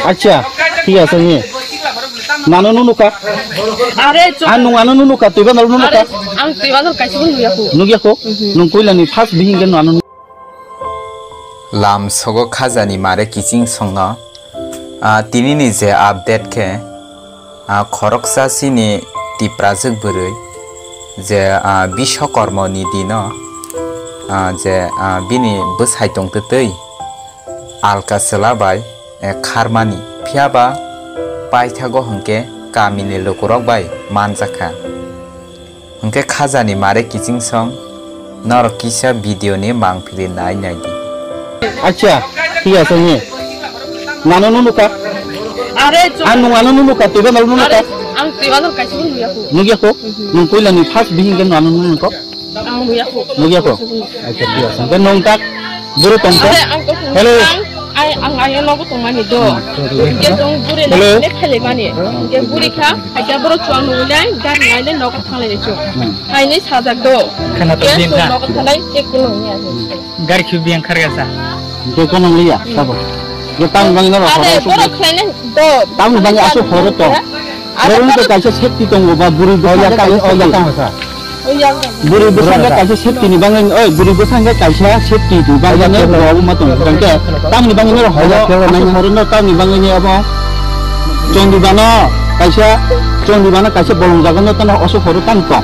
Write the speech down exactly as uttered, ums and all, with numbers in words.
Acha, thik ase ni. Nano nunu ka? Are, chwng- Ang nung ano nunu ka, tuiba nalo nunu ka? Are, ang tuiba nalo kaisa bo nuyakho. Nugya ko? Mhm. Nung koila ni first bihing ke nano nunu. Lam sogo khajani mare kiching songno. Ah, tini ni je update khe, ah, khoroksa sini Tiprajwk bwrwi je, ah, Biswakormo ni dino, ah, je, ah, bini bwsai tongtwtwi alka chwla bai, eh, kharmani, phiya ba paithago hwnkhe kamini lukurok bai manjakha. Hwnkhe khajani mare kiching song norok kisa video ni mangpili nai nai di. Acha, thik ase ni. Nano nunu ka? Are, chwng- Ang nung ano nunu ka, tuiba nalo nunu ka? Are, ang tuiba nalo kaisa bo nuyakho. Nugya ko? Mhm. Nung koila ni first bihing ke nano nunu ka? Ang nuyakho. Nugya ko? Acha, thik ase. Hwnkhe nung tak buru tong ka? Are, ang to Hello. Ang, ai, ang, ang nogo tongmani do. Hmm. Hwnkhe chwng buri Hello. Nai khaile mani. Hwnkhe buri kha, haikhe borok chwng nugwi nai, gari nai nai nogo thanglai nai chwng. Hmm. Hainwi sajak do. Khana to Hwnkhe din chwng kha. Nogo thanglai check kuno ya. Gari khibi yang kharga sa. Hwnkhe kono liya, sabo. Ye tang bang no Are, horo borok khlainai do. Tang bang asu horo to. Are, Borok to borok kaisa safety tongo ba buri bwsang Oya kaisa tang, oya safety. Tang sa. Oya. Buri bwsang kaisa safety ni bangwi, oi, buri bwsang kaisa safety ni bangwi Oya ne tang. Bo ma tongo. Hwnkhe tamni bangwi no horo, Oya tang. Asu horo no tamni bangwi ne abo. Chondi bano kaisa, chondi bano kaisa bolong jaga no tano asu horo tang to.